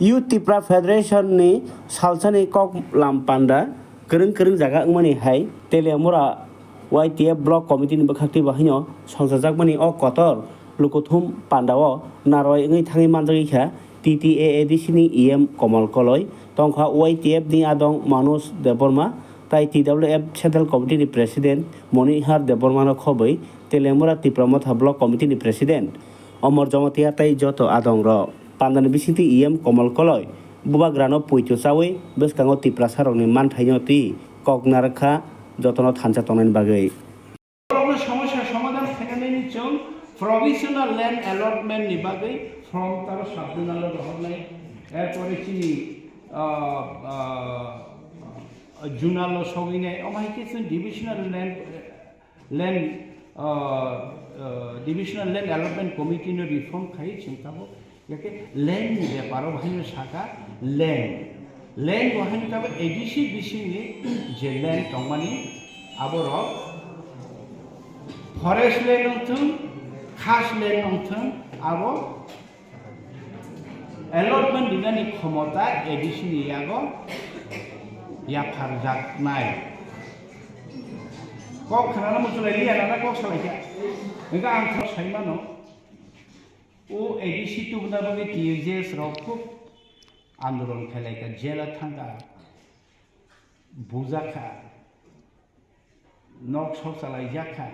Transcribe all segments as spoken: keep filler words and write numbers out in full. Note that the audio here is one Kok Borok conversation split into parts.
Youth Tipra Federation ni salsani kok lam panda kwrwng kwrwng jaga wngmani hai Teliamura Y T F Block Committee ni bwkhak twi bahaino songchajakmani o kotor lukuthum pandao narwai wngwi thangwi manjagwi kha T T A A D C ni E M Komol Koloi, tongkha Y T F ni adong Manoj Debbarma tai T W F Central Committee ni President Monihar Debbarma no khobwi Teliamura Tipra Motha Block Committee ni President Omor Jamatia tai joto adong rok. Pandani bisingtwi E M Komol Koloi bubagrano poito chawi bwskango Tiprasarokni manthaino twi kok narwkha jotono thansa tongnani bagwi. Borokno somosya somadhan khainani chwng provisional land allotment ni bagwi form taro sub-zonal o rohornai, erpore chini, ah, ah, zonal o sogwinai, omo hai khe chwng divisional land, land, ah, ah, divisional land allotment committee no reform khai chwng tabuk. Yake land ni beparo bahai no saka land. Land bo haino tabuk A D C bisingni je land tongmani aborok forest land wngthung, khas land wngthung, abo allotment rinani khomota A D C ni yago yapharjaknai. Kok khnana muchulai liya nana kok salaikha. Hingke ang thok saimano. O A D C tubuna bagwi T U J S rok khub andolon khailai kha, jela thang kha, bujak kha, nok sok chalaijak kha,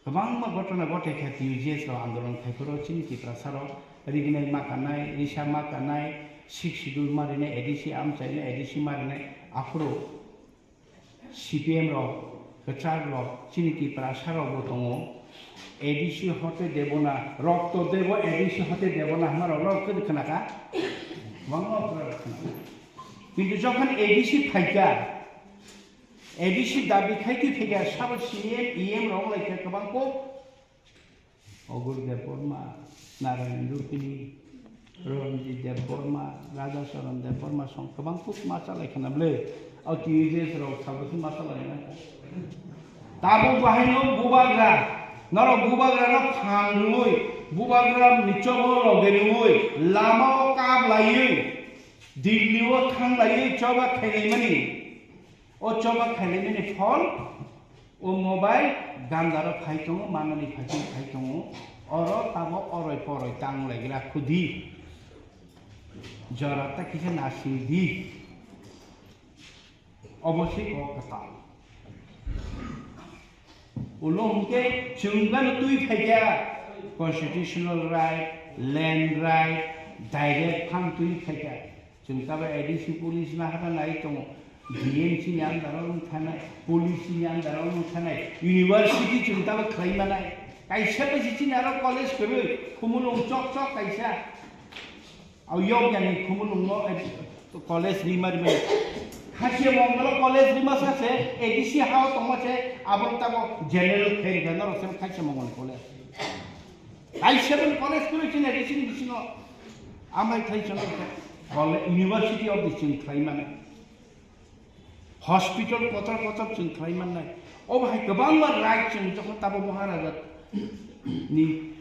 kwbangma gotona gote kha T U J S rok andolon khai phuru chini Tiprasa rok rignai ma kanai, risa ma kanai, Sixth Schedule ma rinai, A D C amchainai, A D C ma rinai, aphuru C P M rok, kwchak rok, chini Tiprasa rok bo tongo. A D C hote debona, rokto debo A D C hote debona hwnma rok, rok kwrwi khna kha? Kwbangma kwrwi khna kha. Kintu jokhon A D C phaikha, A D C dabi khai twi phaikha, sabo C M, E M rok wng lai kha kwbang kok. Ogur Debbarma, Narayan Rupini, Ranjit Debbarma, Raja Charan Debbarma song kwbang kuk ma chalai khna bwle. O T U J S rok sabo se ma chalai na. Tabuk bahaino bubagra, norok bubagra no phan rwui, bubagra ni chobo loge rwui, lama o kap laiwi, Delhi o thang laiwi choba khailai mani. O choba khailai mani phol, o mobile gandaro phai tongo, manani phai tongo, phai tongo. Oro tabo oroi poroi tang lai gra khudi. Jora ta kisa nasing di. Obo se kok kwtal. Ulo hwnkhe chwng gano twi phaikha constitutional right, land right, direct phang twi phaikha. Chwng tabo A D C police no hata nai tongo, D M chini under o wng thanai, police chini under o wng thanai, university chwng tabo khlai manai. Kaisa bai se chini aro college kwrwi, Khumulwng chok chok kaisa. Au yok yani Khumulwng no, eh, college rima rima. Khasiya Mongol o college rima sa se, A D C ha o tongma se, abo tabo general khe rikha norok se Khasiya Mongol college. Kaisa bai college kwrwi chini A D C ni bisingo. Amai khai chwng kole-, University of the chwng khlai mano. Hospital kotor kotor chwng khlai mannai. Obo hai kwbangma right chwng jokhon tabo Maharaja ni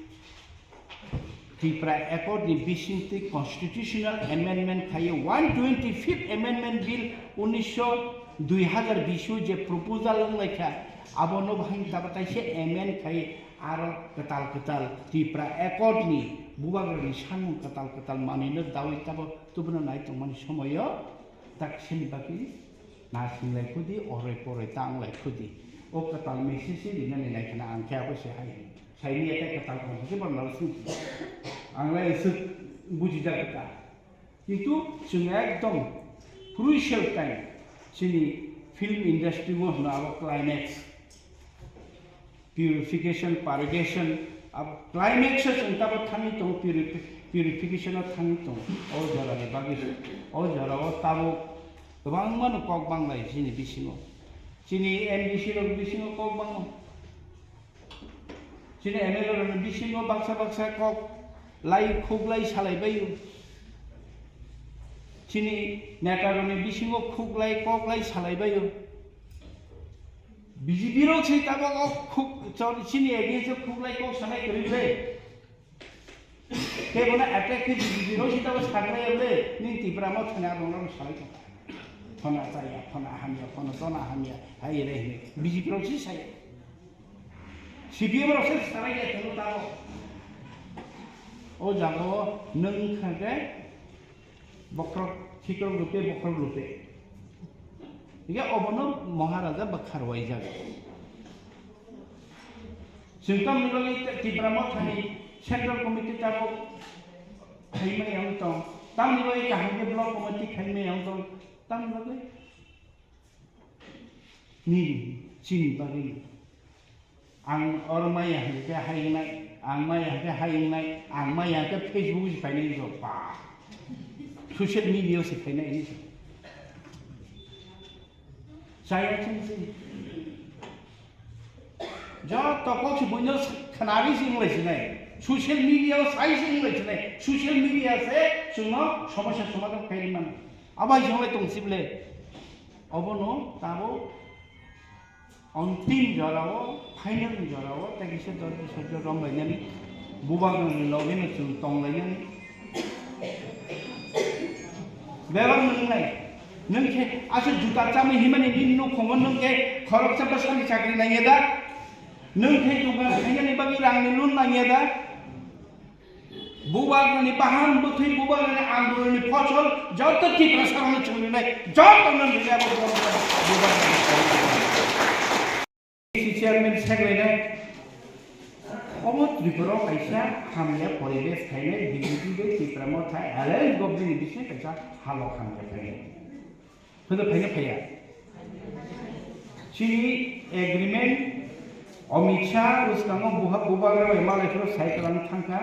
Tripura Accord ni bisingtwi constitutional amendment khaiwi one twenty-fifth Amendment Bill unisho dui hazar bish o je proposal wnglaikha, abono bahai tabo taisa amend khai aro kwtal kwtal Tripura Accord ni bubagrani samung kwtal kwtal manwino dawi tabo tubuna nai tongmani somoio taksini bagwi nasinglai khudi, oroi poroi tanglai khudi. O kwtal message rinani nai khna ang khe abo se hai. Saini ya tei kwtal tong khe borok nalo sung. Ang lai swk bujijak kha. Kintu chwng ekdom crucial time chini film industry o hwno abo climax. Purification, purgation, abo climax o chwng tabo thangwi tongo, purifi-, purification o thangwi tongo. O jorani bagwi, o jorao tabuk kwbangmano kok banglai chini bisingo. Chini M D C rok bisingo kok bango. Chini M L A rokni bisingo baksa baksa kok lai khuk lai salai baio. Chini neta rokni bisingo khuk lai kok lai salai baio. B J P rok se tabok o khuk, chor-, chini against o khuk lai kok sanai kwrwi ble. Kebono attack khe B J P rok si tabo saknai ya le, nini Tipra Motha ni abo rok salai tong. Phona chaya, phona hamya, phona chona hamya, hai re hini B J P rok si saya. C P M rok se salai ya tong tabo. O jaga o nwng kha khe bokhorok thikrok rupe, bokhorok rupe. Hingke obono Maharaja bwkharwai jaga. Chwng tamni bagwi Tipra Mothani Central Committee tabuk khaimai ang tong, tamni bagwi kaham khe Block Committee khaimai ang tong, tamni bagwi nini chini bagwi ang oro maya hwnkhe hai wngnai, ang maya hwnkhe hai wngnai, ang maya hwnkhe Facebook se phainai rok ba social media se phainai hinwi se. Chaya chini se. Joto kok se buino khnari se wnglai sinai. Social media o sai se wnglai sinai. Social media se chwngno somosya somadhan khairi mano. Abai se wnglai tong sible. Obono tabo ontim jorao, final jorao, tei kisa dor bisor romlainani. Bubagrani logeno chwng tonglainani. Bebak nwngnai. Nwng khe aswk juta chamwi himani nini nukhungo nwng khe khoroksa bwsani chakri nangya da? Nwng khe dugan khainani bagwi rangni loan nangya da? Bubagrani bahan bwthwi, bubagrani andolonni phosol joto Tiprasarokno chwng rinai, jotono rinai abo bubagrani. Chairman seklainai. Omo Tripura o kaisa hamya poribesh khainai B J P bai Tipra Motha alliance government ni bising kaisa halok hamya khainai. Phano phaina phaiya. Chini agreement Amit Shah bwskango buha bubagra bai malai phano sai kwlangwi thangkha.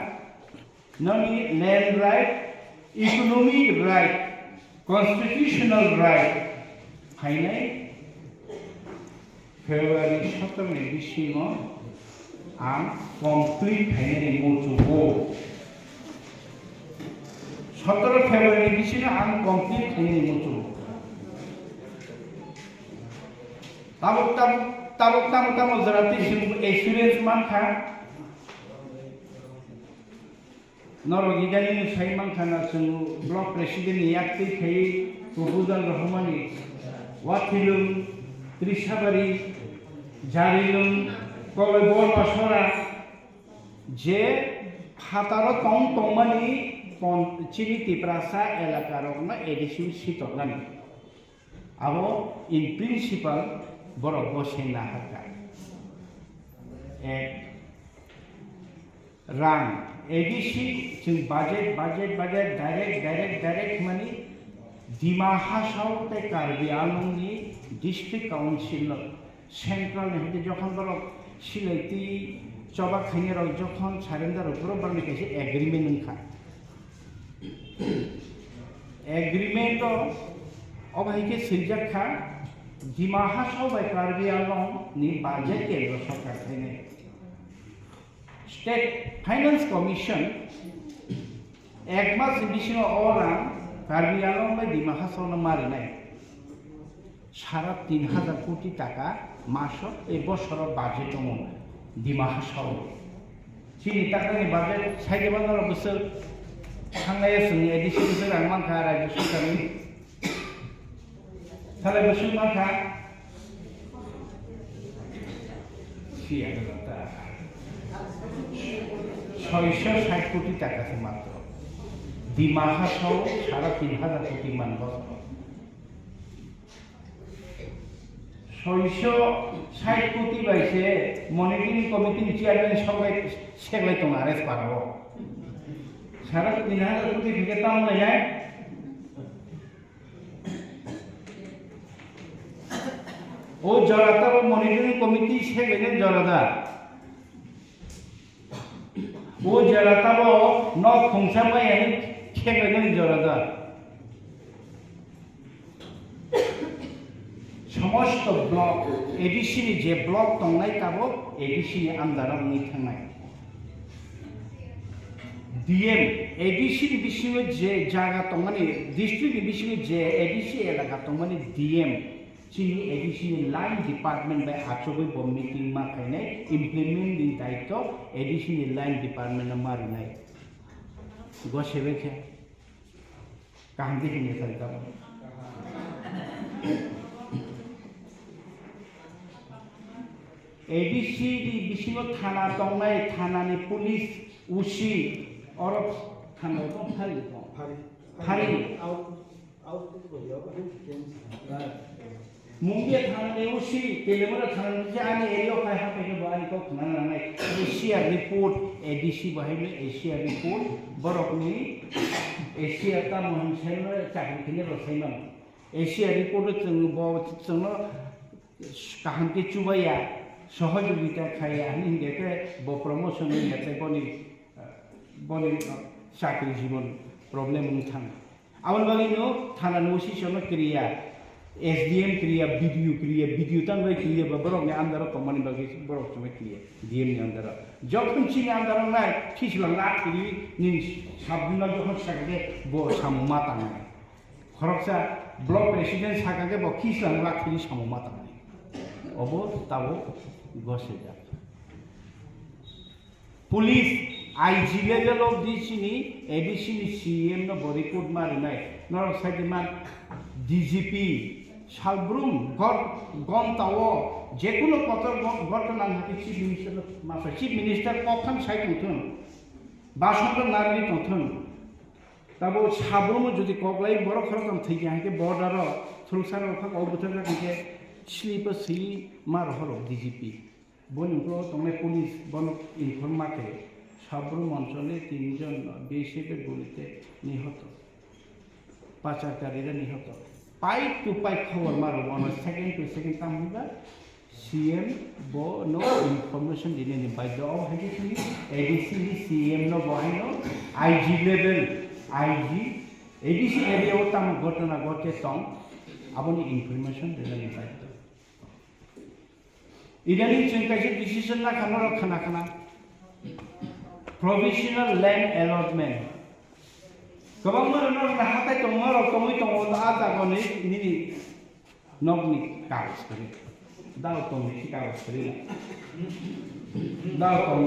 Noni land right, economic right, constitutional right phainai February sotoro ni bisingo ang complete khainani muchungo. Sotoro February ni bisingo ang complete khainani muchungo. Tabuk tabuk tabuk tamo tamo jora twi chwng assurance mankha. Norok idani sai mankha na chwng block president ni yak twi khai proposal rohormani Wathilung, Trisabari, Jarilung, Koloi Borma Sora je phataro tong tongmani pon-, chini Tiprasa elaka rokno addition sitoknani. Abo in principle borok bo se naharkha. Ek, rang, A D C chwng budget, budget, budget, direct, direct, direct hwnmani Dima Hasao tei Karbi Anglong ni district council no central ni hwnkhe jokhon borok silai twi choba khainai rok jokhon surrender rok borok borok ni kaisa agreement wngkha. Agreement o obo hai khe swijak kha, Dima Hasao bai Karbi Anglong ni budget kendro sarkar khainai. State Finance Commission ek mas ni bisingo o rang Karbi Anglong bai Dima Hasao no ma rinai. Sara tin hajar koti taka maso, ei bosoro budget tongo Dima Hasao. Chini takhani budget saide ba norok bwswk thanglaiya chwng A D C bwswk rang mankha rajya sorkarni. Thalai bwswk mankha? Siya ta. Soiso sait koti taka se matro. Dima Hasao sara tin hajar koti man bosoro. Soiso sait koti bai se monitoring committee ni chairman sok bai seklai tongo R S para o. Sara tin hajar koti theke tamo lai nai? O jora tabo monitoring committee seklai nai jora da? O jora tabo nok khungsa bai ani kheklai nani jora da. Somosto block, A D C ni je block tongnai tabo A D C ni under o wngwi thangnai. D M, A D C ni bisingo je jaga tongmani, district ni bisingo je A D C elaka tongmani D M, chini A D C ni line department bai achugwi bo meeting ma khainai, implement ni daityo A D C ni line department no ma rinai. Go seven khe. Kaham khe himya sari tamo. A D C ni bisingo thana tongnai, thanani police, O C, oro thana tong phari tong. Phari. Phari. Out, out to go, yo, Mungia thana ni O C, Telemura thana ni je ani area o phai hapai khe bo ani kok khna nangnai. A C R report, A D C bahai ni A C R report, borok ni A C R tamo hin sai no chakri khini rw sai mano. A C R report o chwng bo chwngno kaham khe chubaiya, sohojogita khaiya, hini hingkhe khe bo promotion wngya tei boni, boni chakri jibon problem wng thang. Aboni bagwi no thana ni O C no kriya, S D M kriya, B D O kriya, B D O tang bai kriya, ba borok ni under o tongmani bagwi borok chumai kriya, D M ni under o. Jokhon chini under o nai, khichlang lakhiri ni sabdina jokhon sakhe bo samung ma tangnai. Khoroksa block president sakha khe bo khichlang lakhiri samung ma tangnai. Obo tabuk gosejak. Police I G level of D C ni, A D C ni C M no bo report ma rinai. Norok sai di man D G P salbrum gor-, gonta o jekuno kotor go-, gotona nangkhe Chief Minister no ma sai. Chief Minister kotham sai tongthun. Bason no narwi tongthun. Tabo sabromo jodi koklai borok khoroktham thwikha hinkhe border o thwrwksa rok phak o bwthar jak hinkhe slip o swi ma rohoro D G P. Boni ulo tongnai police bono inform ma khe sabromo onchole tinjon B S F gulite nihoto. Pachar karire nihoto. Pai to pai khobor ma rw bono second to second tam hwnba. C M bo no information dinani baidhyo. Obo hai khe chini A D C ni C M no bo haino I G level, I G, A D C area o tamo ghotona ghote tong, aboni information rinani baidhyo. Idani chwng kaisa decision nakha norok khna khna. Provisional land allotment. Kwbangma norok hatai tongma rok tongwi tongo, a jaga ni nini nokni kagoj kwrwi. Dao tongni si kagoj kwrwi. Dao tong.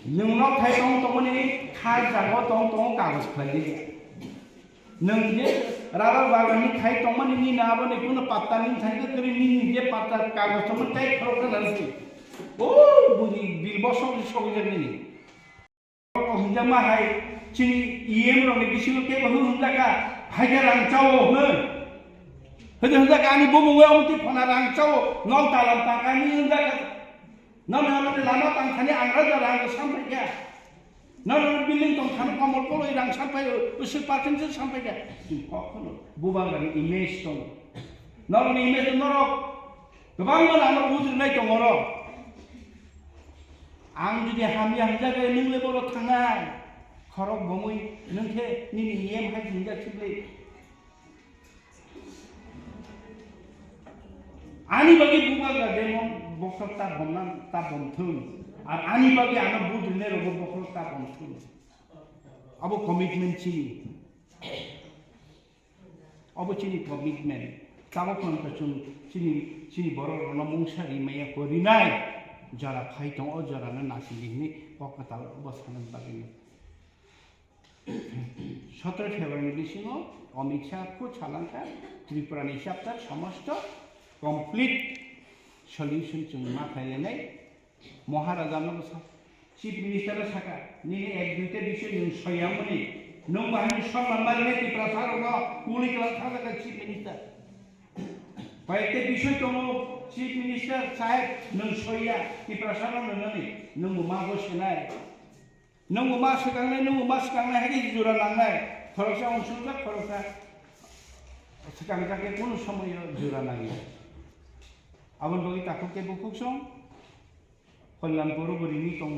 Nwng nok thai tong tongmani khai jago tong tong kagoj khlai di. Nwng je rubber bagan ni khai tongmani nini aboni kuno patta ni thani kwrwi nini je patta kagoj tongmani tai khorok khe nang si. O budi bil bosong sok jak nini. Hwnjakma hai chini E M rokni bisingo kebo hwnjak kha, hai khe rang chao hwnwi. Hwnwi hwnjak kha ani bumung o amtwi phana rang chao, nok dalam tangkani hwnjak kha. Nono amtwi lama tangthani ang raida rang sampai kha. Nono building tongthani komol koloi rang sampai, usuk parking se sampai kha. Chwng kok phano bubagrani image tongo. Norokni image norok kwbangma lama bujrinai tongo norok. Ang jodi hamya hwnjak khe nwng le boro thangnai, khorok bomwi nwng khe nini niyam hai hwnjak sibli. Ani bagwi bubagra demo bokhorok ta bomnang, ta bomthung. Ar ani bagwi ano budrinai rogo bokhorok ta bomthung. Abo commitment chini. Obo chini commitment. Tabuk phano chwng chini, chini borok rokno mungsa rimaya, ko rinai jora phai tongo, o jorano nasingdi hwnwi kok kwtal obo sanani bagwi. Sotoro February ni bisingo Amit Shah khud salangkha, Tripura ni chapter somosto complete solution chwng ma khlailainai. Maharaja no sa, Chief Minister no saka, nini ek duita bisoy nwng soyamani, nwng bahai ni sonman marinai Tiprasa rokno kuli kwlak thangkha Chief Minister. Koi ekta bisoy tongo, Chief Minister saheb nwng soya, Tiprasa rok nwngnani, nwng bo ma bo senai. Nwng bo ma swkangnai, nwng bo ma swkangnai, hai khe jora nangnai. Khoroksa unsukjak, khoroksa swkangjak khe kunu somoyo jora nangya. Aboni bagwi takhuk tei bukhuk song Kalyanpur o bo rini tong.